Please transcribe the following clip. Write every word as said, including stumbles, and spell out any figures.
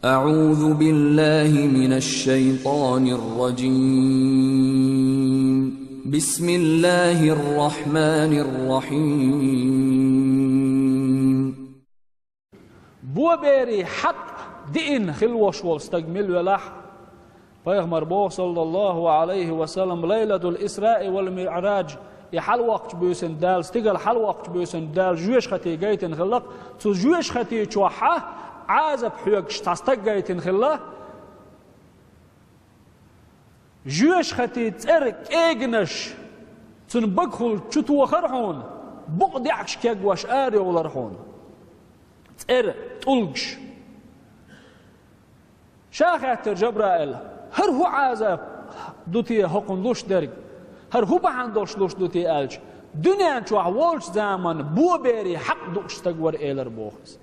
أعوذ بالله من الشيطان الرجيم. بسم الله الرحمن الرحيم. Боберий хьакъ диъна хилла волуш волу стаг мила велахь, Пайхамар боху, саллаллаху алейхи ва саллам, Лайлатул Исраи вал Миърадж, и хьалавоккхучу буьйсанна Дала, стигала хьалавоккхучу буьйсанна Дала жоьжахати гайтина хилла-кх, цу жоьжахати чохь Ӏазап хьоьгуш цхьа стаг гайтина хилла. Жоьжахати цӀера кӀегнаш цуьнан багахула чу тохара хьуна, букъа даьӀахкаш кегвеш арайовлар хьуна. ЦӀера тӀулгаш. Ша хаьттира Жабраила: «ХӀара хӀун Ӏазап ду те хӀокхунна луш дерг? ХӀара хӀун бахьана долуш луш ду те?» аьлча, «Дуьнен чохь волчу заманна боберий хьакъ дууш стаг вара», элира боху иза.